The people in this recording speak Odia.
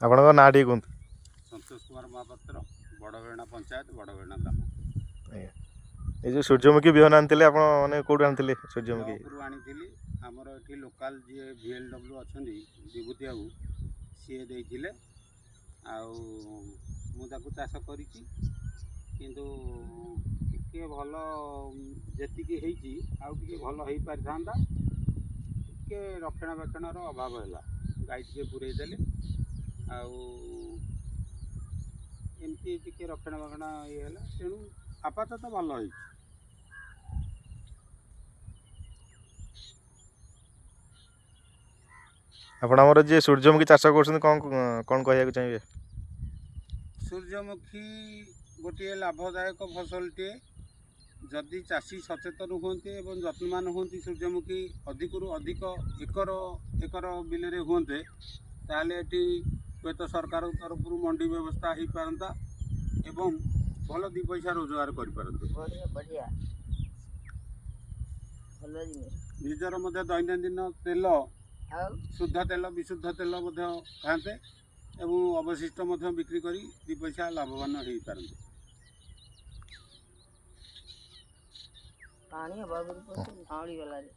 ଆପଣଙ୍କ ନାଁ ଟିକେ କୁହନ୍ତୁ। ସନ୍ତୋଷ କୁମାର ମହାପାତ୍ର, ବଡ଼ବେଣା ପଞ୍ଚାୟତ, ବଡ଼ବେଣା ଗ୍ରାମ। ଆଜ୍ଞା, ଏ ଯେଉଁ ସୂର୍ଯ୍ୟମୁଖୀ ବିହନ ଆଣିଥିଲେ ଆପଣ, ମାନେ କେଉଁଠୁ ଆଣିଥିଲେ ସୂର୍ଯ୍ୟମୁଖୀ? ବ୍ଲକରୁ ଆଣିଥିଲି। ଆମର ଏଠି ଲୋକାଲ ଯିଏ VLW ଅଛନ୍ତି, ବିଭୂତି ବାବୁ, ସିଏ ଦେଇଥିଲେ ଆଉ ମୁଁ ତାକୁ ଚାଷ କରିଛି। କିନ୍ତୁ ଟିକେ ଭଲ ଯେତିକି ହେଇଛି, ଆଉ ଟିକେ ଭଲ ହେଇପାରିଥାନ୍ତା। ଟିକେ ରକ୍ଷଣାବେକ୍ଷଣର ଅଭାବ ହେଲା, ଗାଈ ଟିକେ ପୁରେଇ ଦେଲେ ଆଉ ଏମିତି ଟିକେ ରକ୍ଷଣାବେକ୍ଷଣ ଇଏ ହେଲା। ତେଣୁ ଆପାତତଃ ଭଲ ହେଇଛି। ଆପଣ ଆମର ଯିଏ ସୂର୍ଯ୍ୟମୁଖୀ ଚାଷ କରୁଛନ୍ତି, କ'ଣ କ'ଣ କହିବାକୁ ଚାହିଁବେ? ସୂର୍ଯ୍ୟମୁଖୀ ଗୋଟିଏ ଲାଭଦାୟକ ଫସଲଟିଏ। ଯଦି ଚାଷୀ ସଚେତନ ହୁଅନ୍ତେ ଏବଂ ଯତ୍ନବାନ ହୁଅନ୍ତି, ସୂର୍ଯ୍ୟମୁଖୀ ଅଧିକରୁ ଅଧିକ ଏକର ଏକର ବିଲରେ ହୁଅନ୍ତେ, ତାହେଲେ ଏଠି ହୁଏତ ସରକାରଙ୍କ ତରଫରୁ ମଣ୍ଡି ବ୍ୟବସ୍ଥା ହେଇପାରନ୍ତା ଏବଂ ଭଲ ଦୁଇ ପଇସା ରୋଜଗାର କରିପାରନ୍ତେ। ବଢ଼ିଆ ବଢ଼ିଆ, ଭଲ ଜିନିଷ। ନିଜର ମଧ୍ୟ ଦୈନନ୍ଦିନ ତେଲ ଆଉ ଶୁଦ୍ଧ ତେଲ, ବିଶୁଦ୍ଧ ତେଲ ମଧ୍ୟ ଖାଆନ୍ତେ ଏବଂ ଅବଶିଷ୍ଟ ମଧ୍ୟ ବିକ୍ରି କରି ଦୁଇ ପଇସା ଲାଭବାନ ହେଇପାରନ୍ତେ। ପାଣି ଅଭାବରୁ ଝାଉଁଳି ଗଲାରେ।